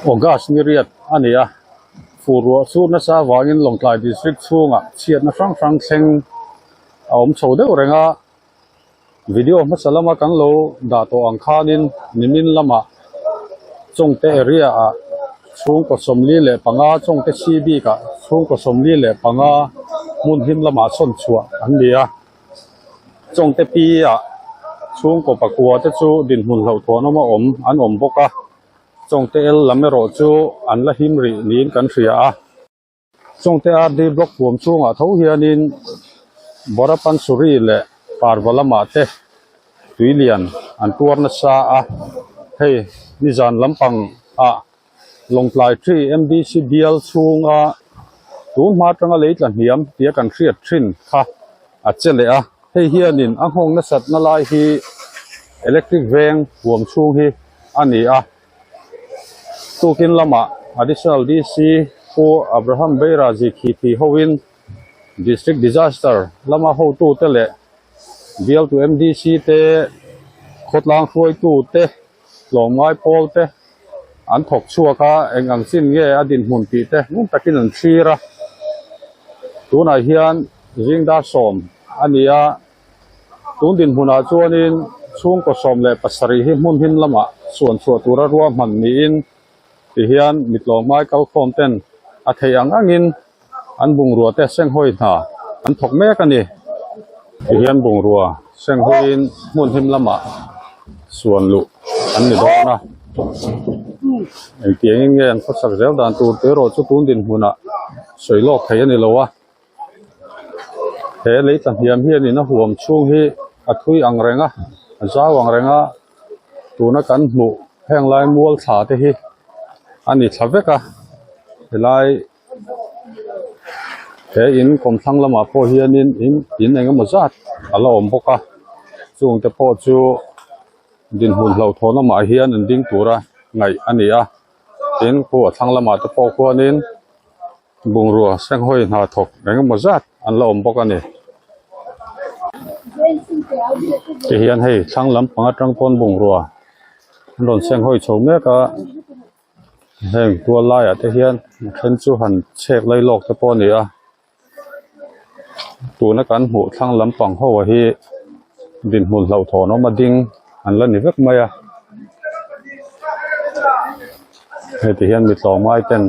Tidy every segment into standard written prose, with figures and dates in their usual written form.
August ni riat a ni a, fur ruah chhur nasa avangin Lawngtlai District chhungah chhiatna hrang hrang thleng a awm chho deuh reng a, video hmasa lama kan lo dah tawh ang khanin nimin lamah Chawngte area ah chhungkaw 45 Chawngte si bikah chhungkaw 45 hmun him lamah sawn chhuah an ni a. Chawngte pi ah chhungkaw pakua te chu dinhmun hlauhthawn awm a awm an awm bawk a, Chawngte el lam erawh chu an la him rih niin kan hria a. Chawngte RD block huam chhungah tho hianin Borapansuri leh Parva lamah te tui lian an tuar nasa a, hei nizan lampang ah Lawngtlai Tree MDC bial chhunga tun hma atanga lei tla hniam tia kan hriat thin kha a che leh a, hei hianin a nghawng nasatna lai hi electric veng huam chhung hi a ni a, tukin lamah Additional DC Pu Abraham Beirazi Khithi hoin District Disaster lama hotute leh bialtu MDC te khawtlang hruaitute tlawmngai pawl te an thawk chhuak a, eng ang chin nge a dinhmun tih te ngun takin an thlir a. Tunah hian zingdar 10 a ni a, tun dinhmunah chuanin chhungkaw 17 hi hmun him lamah suan chhuah tura ruahman niin tihian mi tlawmngai kalkhawm ten a theih ang angin an bungrua te senghawi hna an thawk mek a ni. Tihian bungrua senghawiin hmun him lamah suan luh an ni dawn a. Engtiangin nge an khawsak zel dan tur te erawh chu tun dinhmunah sawi lawk thei a ni lo a. He lei tla hniam hianin a huam chhung hi a thui ang reng a, a zau ang reng a. Tuna kan hmuh heng lai mual thla te hi a ni thla vek a helai he in kawmthlang lamah pawh hianin in in eng emaw zat a la awm bawk a chung te pawh chu dinhmun hlauhthawn lamah hian an ding tura ngaih a ni a tin khu a thlang lamah te pawh khuanin Bungrua senghawi hna thawk eng emaw zat an la awm bawk a ni. Ti hian hei thlang lampang atang pawn bungrua an rawn senghawi chho mek a, heng tual laiah te hian a then chu han chhek lai lawk te pawh a ni a, tuna kan hmuh thlang lampang ho ah hi dinhmun hlauhthawn awm a ding an la ni vek mai a, hei ti hian mi tlawmngai ten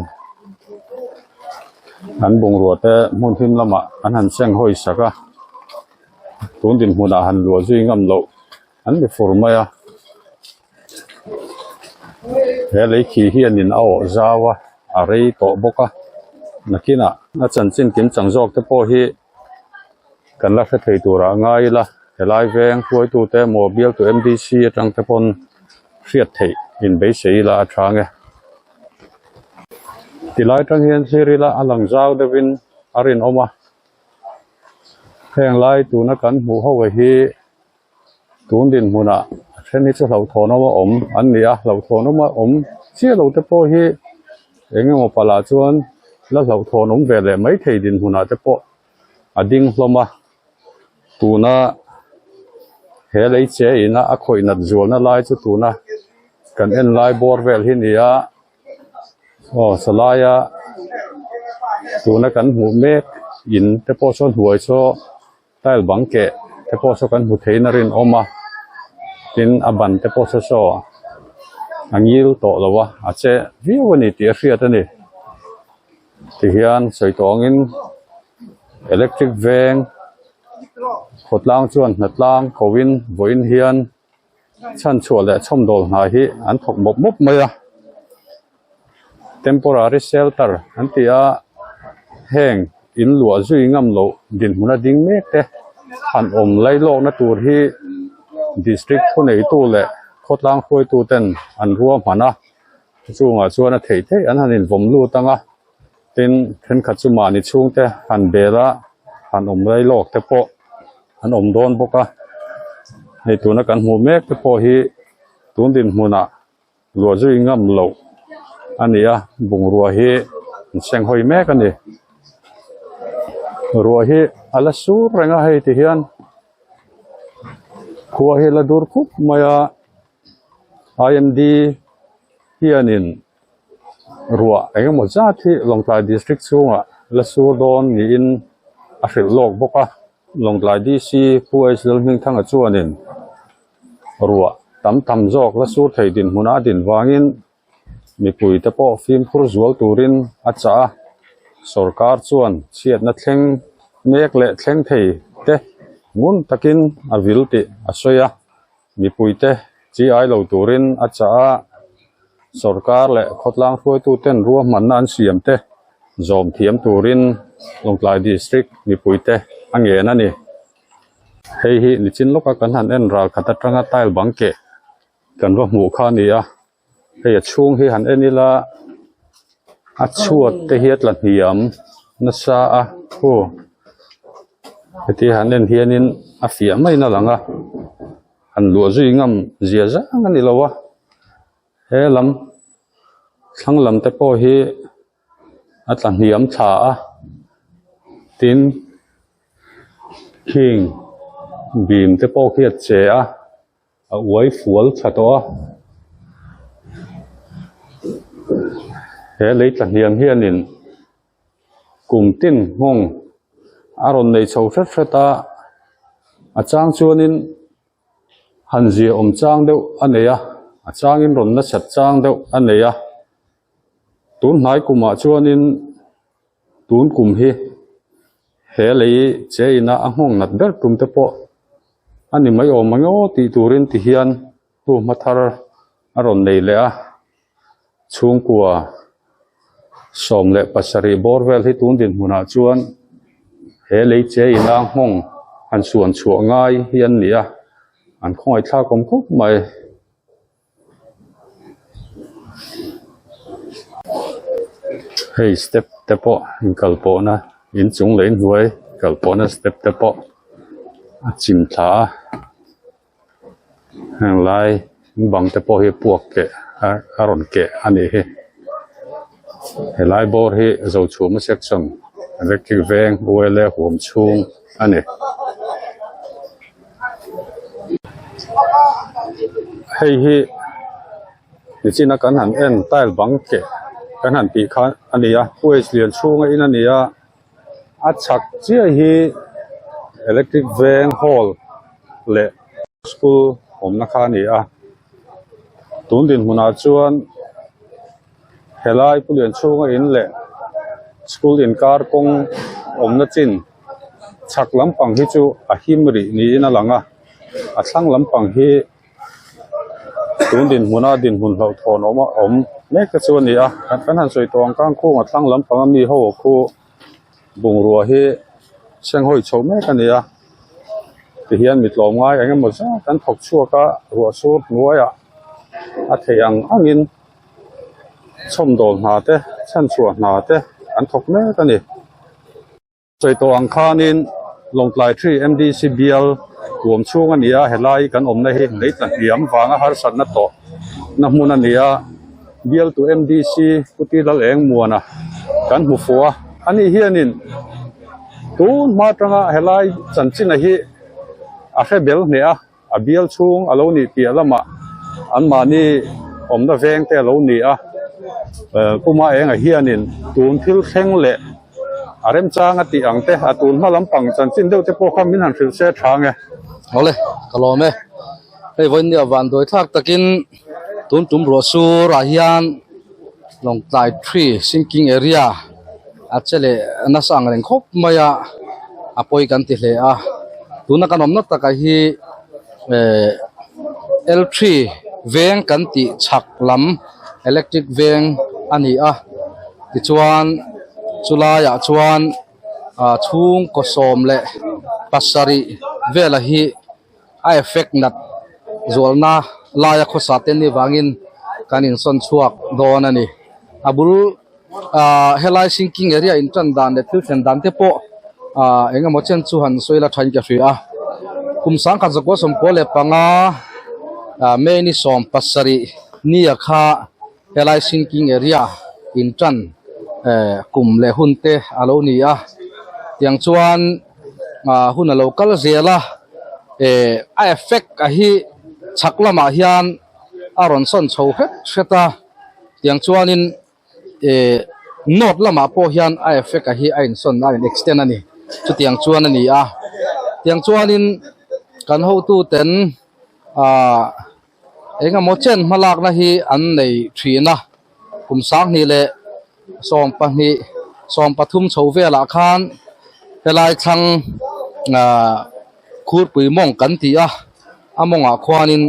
an bungrua te hmun hlim lamah an han seng hawi sak a tun dinhmunah han luah zui ngam loh an ni fur mai a he lei khi hianin a awh zau a a rei tawh bawk a nakinah a chanchin kim chang zawk te pawh hi kan la hre thei turah a ngai ila helai veng hruaitute emaw bialtu M_D_C atang te pawn hriat theih inbeisei ila a tha nge tilai atang hian thlir ila a lang zau deuhin a rinawm a heng lai tuna kan hmuh ho hi tun dinhmunah a then hi chu hlauhthawn awm a awm an ni a hlauhthawn awm a awm chiah lo te pawh hi eng emaw palah chuan la hlauhthawn awm ve leh mai thei dinhmunah te pawh a ding hlawm a tuna he lei che ina a khawih nat zualna lai chu tuna kan en lai bawr vel hi a ni a aw sawlaia tuna kan hmuh mek in te pawh saw hnuai saw. Tile bang keh te pawh saw kan hmu theiin a rinawm a tin a ban te pawh saw saw a ngil tawh lo a a che viau a ni tih a hriat a ni tihian sawi tawh angin electric veng khawtlang chuan hnatlang ko in vawiin hian chhanchhuah leh chhawmdawl hna hi an thawk mawp mawp mai a temporary shelter an ti a heng in luah zui ngam loh dinhmun a ding mek te han awm lai lawkna tur hi district thuneitu leh khawtlang hruaitu ten an ruahman a chungah chuan a theih theih an han invawm lut ang a tin thenkhat chu mahni chhungte han bel a han awm lai lawk te pawh an awm dawn bawk a hei tuna kan hmuh mek te pawh hi tun dinhmunah luah zui ngam loh a ni a bungrua hi an seng hawi mek a ni ruah hi a la sur reng a hei ti hian khua hi a la dur khup mai a I_M_D hianin. Ruah eng emaw zat hi Lawngtlai District chhungah la sur dawn niin a hrilh lawk bawk a. Lawngtlai DC Pu H Lalhmingthanga chuanin ruah tam tham zawk la sur thei dinhmuna a din vangin mipuite pawh fimkhur zual turin a chah a. Sorkar chuan chhiatna thleng mek leh thleng thei te ngun takin a vil tih a sawi a. Mipuite chi ai lo turin a chah a, sorkar leh khawtlang hruaituten ruahmanna an siam te zawm thiam turin Lawngtlai District mipuite a ngen a ni. Hei hi nichin lawka kan han en ral khat atanga tile bang keh kan va hmuh kha a ni a, hei a chhung hi han en ila a chhuat te hi a tla hniam nasa a khu heti han en hianin a fiah maiin a lang a han luah zui ngam zia zang a ni lo a he lam thlang lam te pawh hi a tla hniam thla a tin khing bim te pawh khi a che a. A uai fual tha tawh a, he lei tla hniam hianin kum tin nghawng a rawn nei chho hret hret a, a chang chuanin han zia awm chang deuh a nei a, a changin rawn nasat chang deuh a nei a, tun hnai kumah chuanin tun kum hi he lei che ina a nghawng nat ber tum te pawh a ni mai awm ang aw tih turin ti hian hnu hma thar a rawn nei leh a chhungkua 17 bawr vel hi tun dinhmunah chuan he lei che ina nghawng han suan chhuah ngai hi an ni a an khawngaih thlak awm khawp mai. Hei step te pawh inkal pawhna inchung leh inhnuai kal pawhna step te pawh a chim thla a heng lai bang te pawh hi a puak keh a rawn keh a nih hi helai bawr hi Zochhuma section electric veng U_L_A huam chhung a ni. Hei hi nichina kan han en tile bang keh kan han tih kha a ni a waste lian chhunga in a ni a a chhak chiah hi electric veng hall leh school awmna kha a ni a tun dinhmunah chuan helai pu lian chhunga in leh school inkar kawng awmna chin. Chhak lampang hi chu a him rih niin a lang a, a thlang lampang hi tun dinhmuna dinhmun hlauhthawn awm a awm mek te chu a ni a, kan han sawi tawh ang kang khung a thlang lampanga mi ho khu bungrua hi senghawi chho mek a ni a, tihian mi tlawm ngai eng emaw zat an thawk chhuak a, ruah sur hnuaiah a theih ang angin chhawmdawl hna te chhanchhuah hna te an thawk mek a ni. Sawi tawh ang khanin Lawngtlai Three MDC bial huam chhung a ni a, helai kan awmna hi lei tla hniam vanga harsatna tawh na hmun a ni a, bialtu MDC Pu Ti Lal Eng Muana kan hmu fuh a, ani hianin tun hma atanga helai chanchina hi a hre bel hneh a. A bial chhung a lo nih piah lamah anmahni awmna veng te a lo ni a, Puma Enga hianin tun thil thleng leh a remchang a tih ang te, a tun hma lampang chanchin deuh te pawh kha min han hrilh se tha nge. Awle, ka lawm e. Hei vawinia van dawi thlak takin tun tum ruah surah hian Lawngtlai Tree Sinking Area a che leh nasa ang reng khawp mai a, a pawi kan ti hle a. Tuna kan awmna takah hi eh L three veng kan tih chhak lam electric veng a ni a, tichuan chulaiah chuan ah chhungkaw 17 vela hi a effect nat zualna laia khawsa te ni vangin kan insawn chhuak dawn a ni. A bul ah helai sinking area in tan dan leh thil thlen dan te pawh ah eng emaw chen chu han sawi la thain ka hria a. Kum 1995 ah May ni 17 nia kha helai sinking area in tan eh kum leh hun te a lo ni a. Tiang chuan ah hun a lo kal zel a eh a effect a hi chhak lamah hian a rawn sawn chho hret hret a tiang chuanin. eh north lamah pawh hian a effect a hi a insawn a in extend a ni chutiang chuan a ni a tiang chuanin kan hotu ten ah eng emaw chen hmalakna hi an nei thin a kum sanghnih leh 20 13 chho velah khan helai thlang ah khurpui mawng kan ti a a mawngah khuanin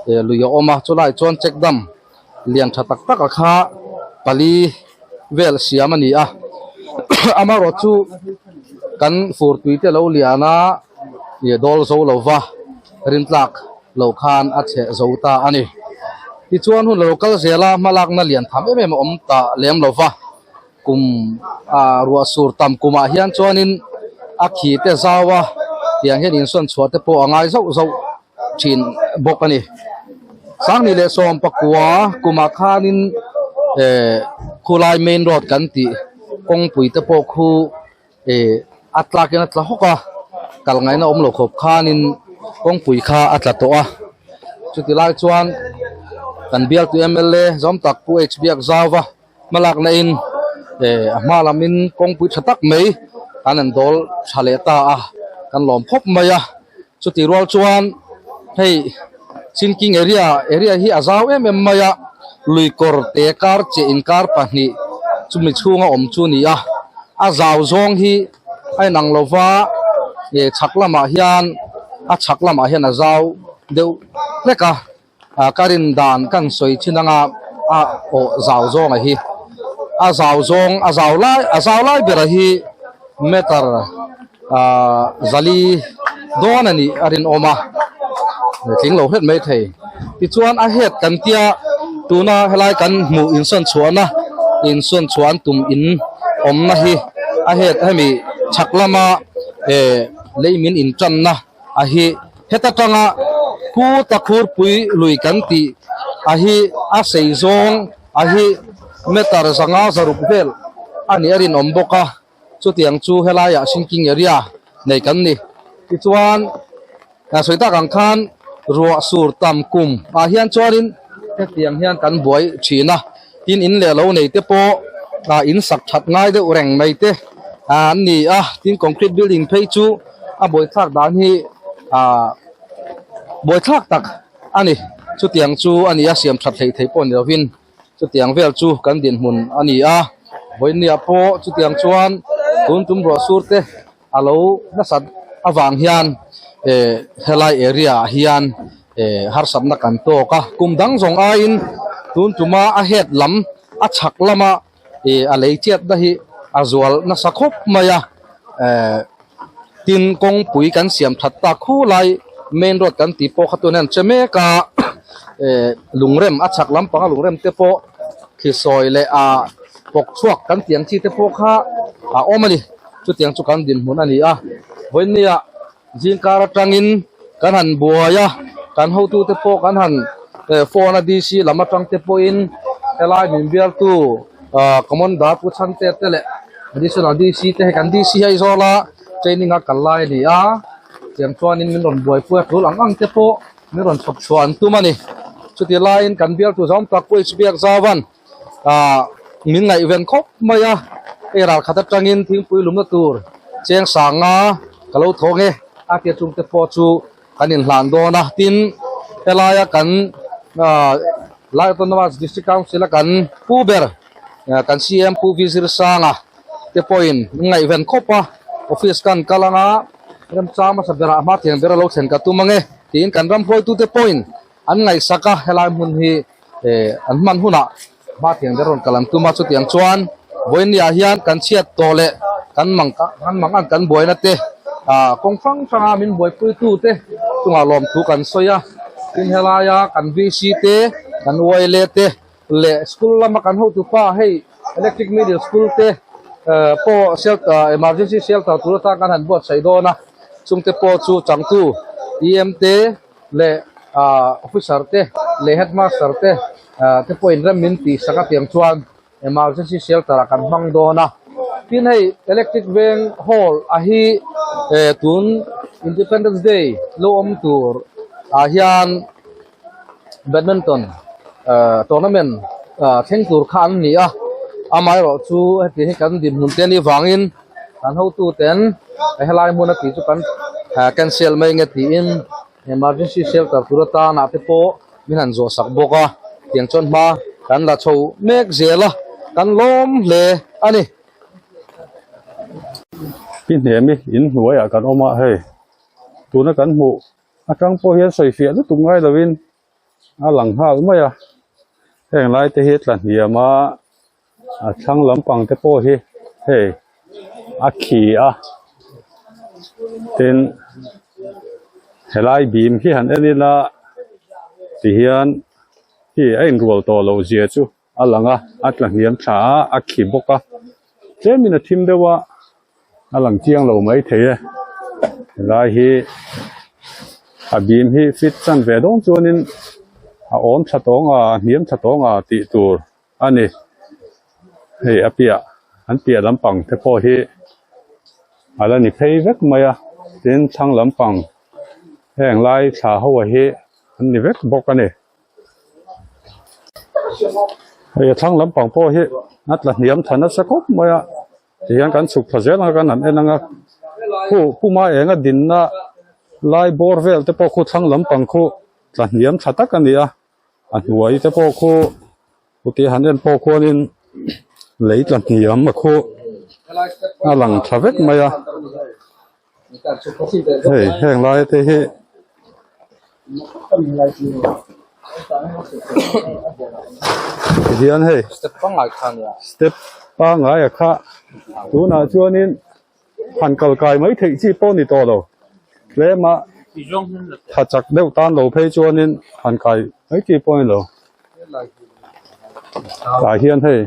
eh lui a awm a chulaiah chuan check dam lian tha tak tak a kha pali vel siam a ni a amaherawh chu kan fur tui te lo lian a ih dawl zo lo va rintlak loh khan a chhe zo ta a ni tichuan hun lo kal zel a hmalakna lian tham em em a awm ta lem lo va kum ah ruah sur tam kumah hian chuanin a khi te zau a tiang hian insawn chhuah te pawh a ngai zauh zauh thin bawk a ni sangni leh sawm pakua kumah khanin eh khulai main road kan tih kawngpui te pawh khu eh a tlak in a tla hawk a kal ngaihna awm lo khawp khanin kawngpui kha a tla tawh a chuti lai chuan kan bialtu M_L_A zawm tak Pu H Biak Zauva hmalakna in eh a hma lam in kawngpui tha tak mai an an dawl tha leh ta a kan lawm khawp mai a chutih rual chuan hei sinking area area hi a zau em em mai a lui kawr te kar cheh inkar pahnih chumi chhunga awm chu a ni a a zau zawng hi a inang lo va eh chhak lamah hian a chhak lamah hian a zau deuh hlek a. Ah ka rin dan kan sawi thin anga a aw zau zawng a hi a zau zawng a zau lai a zau lai ber a hi meter ah zali dawn a nih a rinawm a tling lo hret mai thei tichuan a het kan tia tuna helai kan hmuh insawn chhuahna insawn chhuah an tum in awmna hi a het hemi chhak lama eh lei min intanna. a hi heta tanga pu takhurpui lui kan tih a hi a sei zawng a hi meter zanga zaruk vel a nih a rinawm bawk a chutiang chu helaiah sinking area nei kan ni tichuan a sawi tak ang khan ruah sur tam kum ah hian chuanin hetiang hian kan buai thin a tin in leh lo nei te pawh ah in sak that ngai deuh reng mai te an ni a tin concrete building phei chu a buaithlak dan hi ah buaithlak tak a ni chutiang chu a ni a siam that hleih theih pawh ni lovin chutiang vel chu kan dinhmun a ni a vawinia pawh chutiang chuan tun tum ruah sur te a lo nasat avang hian eh helai area ah hian eh harsatna kan tawk a kum dang zawng aiin tun tuma a het lam a chhak lama ih a lei chiatna hi a zual nasa khawp mai a eh tin kawngpui kan siam that tak khu lai main road kan tih pawh kha tun hian che mek a eh lungrem a chhak lampanga lungrem te pawh thli sawi leh ah pawk chhuak kan tih ang chi te pawh kha a awm a ni chutiang chu kan dinhmun a ni a vawinia zingkar atangin kan han buai a kan hotute pawh kan han eh phone a D_C lam atang te pawhin helai min bialtu ah commander pu chhante te leh additional D_C te hei kan D_C hi Aizawl a training a kal lai a ni a tiang chuanin min rawn buaipui a tul ang ang te pawh min rawn chhawp chhuah an tum a ni chuti laiin kan bialtu zawng tak pawh H_B Zauvan ah min ngaihven khawp mai a hei ral khat atangin thingpui lumna tur cheng sanga ka lo thawng e a tia chung te pawh chu kan inhlan dawn a tin helaia kan ah Lai Autonomous District Council a kan pu ber kan C_M Pu V Zirsanga te pawhin min ngaihven khawp a office kan kal anga remchang hmasa berah hma thiang ber a lo thlen ka tum ange tiin kan ram hruaitute pawhin an ngaihsak a helai hmun hi eh an hman hunah hma thiang ber rawn kal an tum a chutiang chuan vawinia hian kan chhiat tawh leh kan mang kan mang ang kan buaina te ah kawng hrang hranga min buaipui tu te chungah lawmthu kan sawi a tin helaia kan V_C te kan Y_L_A te leh school lama kan hotu pa hei electric middle school te eh pawh shelter emergency shelter tur atan kan han buatsaih dawn a chungte pawh chu changtu E_M te. leh ah officer te leh headmaster te ah te pawhin rem min tih sak a tiang chuan emergency shelter ah kan hmang dawn a tin hei electric veng hall a hi eh tun independence day lo awm tur ah hian badminton ah tournament ah thleng tur kha an ni a. Amaherawh chu heti hi kan dinhmun te anih vangin kan hotuten helai hmun a tih chu kan cancel mai nge tiin emergency shelter tur atana te pawh min han zawh sak bawk a, tiang chuan hma kan la chho mek zel a, kan lawm hle a ni. Pi hnem i in hnuaiah kan awm a hei tuna kan hmuh atang pawh hian sawifiah lutuk ngai lovin a lang nghal mai a heng lai te hi tla hniam a a thlang lampang te pawh hi hei a khi a tin helai bim hi han en ila tihian hei a inrual tawh loh zia chu a lang a a tla hniam thla a a khi bawk a tlemin a thim deuh a a lang chiang lo mai thei e helai hi a bim hi fit chan ve dawn chuanin a awm tha tawng a a hniam tha tawng a tih tur a ni hei a piah an piah lampang te pawh hi a la ni phei vek mai a tin thlang lampang heng lai thla ho ah hi an ni vek bawk a ni. Hei a thlang lampang pawh hi a tla hniam tha nasa khawp mai a tihian kan chhuk thla zel ang a kan han en ang a khu puma enga dinna lai bawr vel te pawh khu thlang lampang khu tla hniam tha tak a ni a a hnuai te pawh khu chuti han en pawh khuanin lei tla hniam a khu a lang tha vek mai a. Hei heng lai te hi tihian hei step pangngai a kha tunah chuanin han kal kai mai theih chi pawh a ni tawh lo tlem a tha chak deuh tan lo phei chuanin han kai mai chi pawh a ni lo tah hian hei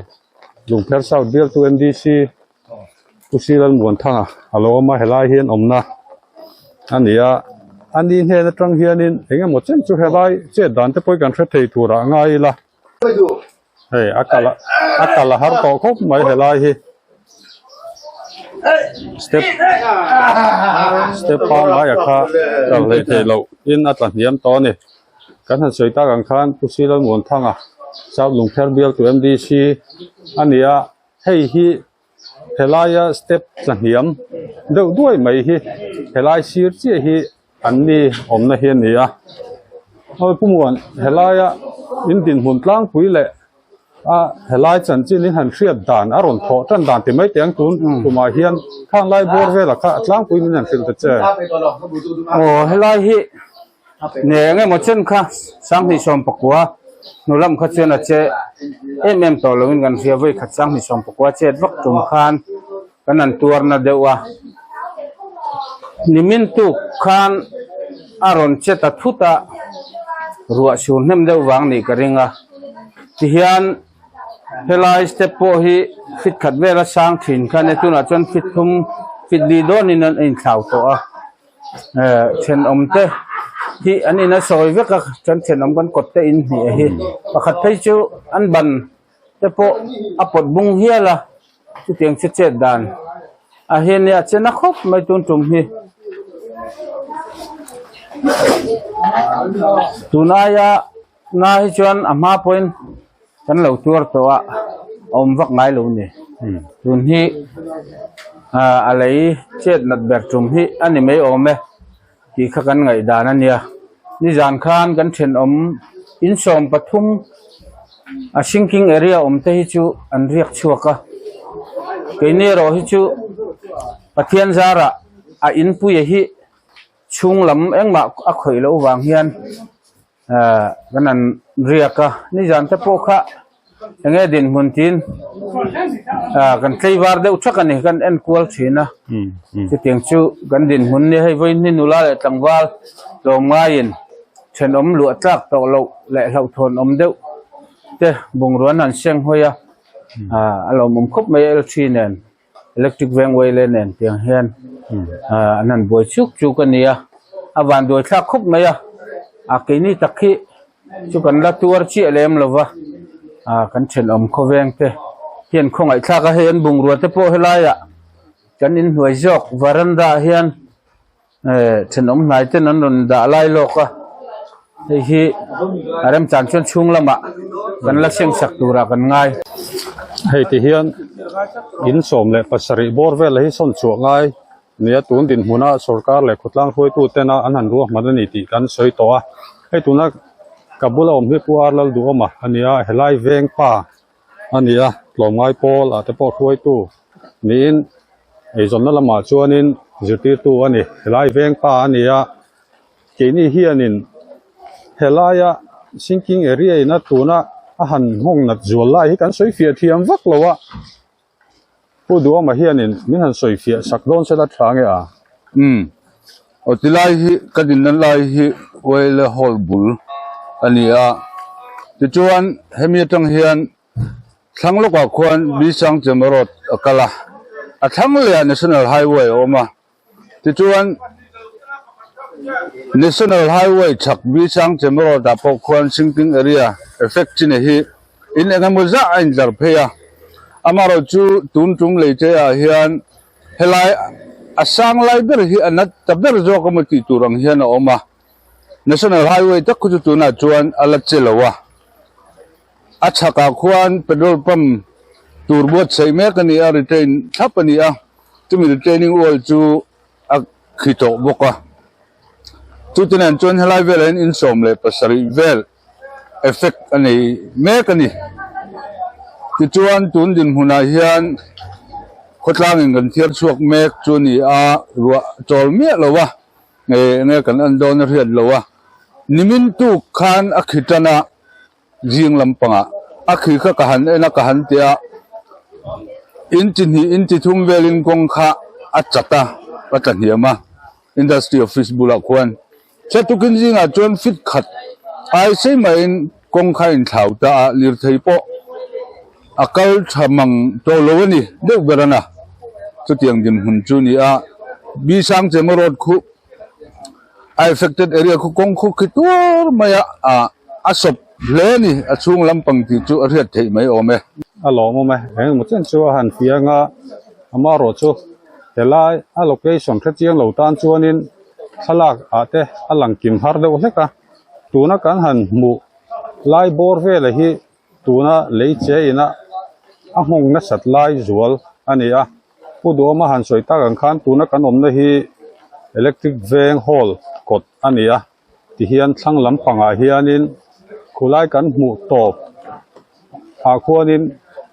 Lungpher South bialtu M D C Pu Silalmuanthanga a lo awm a, helai hian awmna a ni a, a ni hnen atang hianin eng emaw chen chu helai chet dan te pawh hi kan hre thei turah a ngai ila, hei a kal a kal a har tawh khawp mai helai hi step step pangngai a kha kal hleih theih loh in a tla hniam tawh a ni, kan han sawi tak ang khan Pu Silalmuanthanga South Lungpher bialtu M D C a ni a. Hei hi helaia step tla hniam deuh duai mai hi helai sir chiah hi an ni awmna hi a ni a awi pumuan helaia in dinhmun tlangpui leh a helai chanchin in han hriat dan a rawn thawh tan dan ti mai teh ang tun tumah hian khang lai bawr velah kha tlangpui min han hrilh ta che. Aw helai hi Nge eng emaw chen kha 2019 hnu lam kha chuan a che em em tawh loin kan hria vawi khat 2019 chet vak tum khan kan han tuar na deuh a nimin tuk khan a rawn che ta thut a ruah sur hnem deuh vang nih ka ring a tihian helai step pawh hi feet khat vela sang thin kha nia tunah chuan feet thum feet li dawnin an inthlau tawh a. Eh thenawm te hi an in a sawi vek a chuan thenawm kan kawt te in hnih a hi pakhat phei chu an ban te pawh a pawt bung hial a chutiang chu chet dan a hi ania a chen a khawp mai tun tum hi tun aia na hi chuan a hma pawhin kan lo tuar tawh a a awm vak ngai lo ni tun hi ah a lei chet nat ber tum hi a ni mai awm e tih kha kan ngaih dan a nia nizan khan kan thenawm insawm pathum a sinking area awm te hi chu an riak chhuak a keini erawh hi chu Pathian zarah a inpuia hi chhung lam engmah a khawih loh vang hian. Ahh kan han riak a nizan te pawh kha enge dinhmun tin ahh kan tlei var deuh thak a ni kan en kual thin a chutiang chu kan dinhmun nia hei vawiin hi nula leh tlangval tlawm ngaiin thenawm luah tlak tawh loh leh hlauhthawn awm deuh te bungrua an han seng hawi a ahh a lawmawm khawp mai a L three nen. Electric veng wire nen tiang hian ah an han buai chuk chuk a ni a a van duai thlak khawp mai a a keini tak hi chu kan la tuar chiah lem lo va ah kan thenawm khawveng te hian khawngaih thlak a hei an bungrua te pawh helaiah kan inhnuai zawk varanda ah hian eh thenawm hnai ten an rawn dah lai lawk a hei hi a remchan chuan chhung lamah kan la seng sak turah kan ngai. Hei ti hian in 17 bawr vel hi sawn chhuah ngai nia tun dinhmuna sorkar leh khawtlang hruaitu tena an han ruahman a ni tih kan sawi tawh a. Hei tuna ka bula awm hi Pu Ar Lalduhawma a ni a, helai veng pa a ni a, tlawmngai pawl ah te pawh hruaitu niin eizawnna lamah chuanin zirtirtu a ni. Helai veng pa a ni a, keini hianin helaia sinking area ina tuna a han nghawng nat zual lai hi kan sawi fiah thiam vak lo a. Pu Duhawma hianin min han sawi fiah sak dawn se la tha nge a? Umm. Aw ti lai hi ka dinna lai hi Wele Hall bul a ni a. Tichuan hemi atang hian thlang lawkah khuan Bisangchema Road a kal a, a thlang lehah National Highway a awm a. Tichuan National Highway chhak Bisangchema Road ah pawh khuan sinking area effect china hi in eng emaw zah a intlar phei a, amaherawh chu tun tum lei che ah hian helai a sang lai ber hi a nat ta ber zawk emaw tih tur ang hian a awm a, National Highway tak khu chu tunah chuan a la che lo a, a chhakah khuan petrol pump tur buatsaih mek a ni a, retain thlap a ni a, chumi retaining wall chu a khi tawh bawk a, chutinan chuan helai velah hian in 17 vel. effect a nei mek a ni. Tichuan tun dinhmunah hian khawtlangin kan thiar chhuak mek chu a ni a, ruah chawl miah lo a, eng nge kan en dawn a hriat lo a. Nimin tuk khan a khi tan a, zing lampangah a khi kha ka han en a, ka han ti a, in chi hnih in chi thum velin kawng kha a chat a, a tla hniam a, industry office bulah khuan. Chatukin zingah chuan fit khat ai sei maiin kawng kha a inthlau ta a, lirthei pawh a kal tha mang tawh lo a ni deuh ber a na. Chutiang dinhmun chu ni a, Bisangchema Road khu a affected area khu kawng khu khi tuar mai a, a sawp hle a ni, a chhung lampang tih chu a hriat theih mai awm e. A lawmawm e, engemaw chen chu a han fiang a, amaherawhchu helai a location hrechiang lo tan chuanin Thlalak ah te a lang kim har deuh hlek a, tuna kan han hmuh lai bawr vela hi tuna lei che ina a nghawng nasat lai zual a ni a, Pu Duhawma han sawi tak ang khan tuna kan awmna hi electric veng hall kawt a ni a, tihian thlang lampangah hianin khulai kan hmuh tawp ah khuanin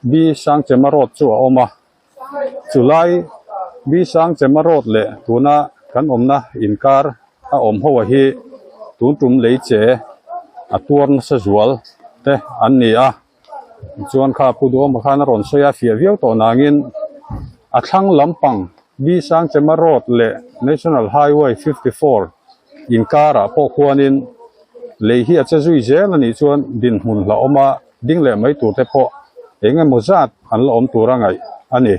B Sangchema road chu a awm a. Chulai Bisangchema road leh tuna kan awmna inkar a awm ho a hi tun tum lei che a tuar nasa zual te an ni a tichuan kha Pu Duhawma khan a rawn sawi a fiah viau tawh nangin a thlang lampang Bisangchema road leh National Highway 54 inkarah pawh khuanin lei hi a che zui zel a nih chuan dinhmun hlauhawm a ding leh mai tur te pawh eng emaw zat an la awm tur a ngaih a ni.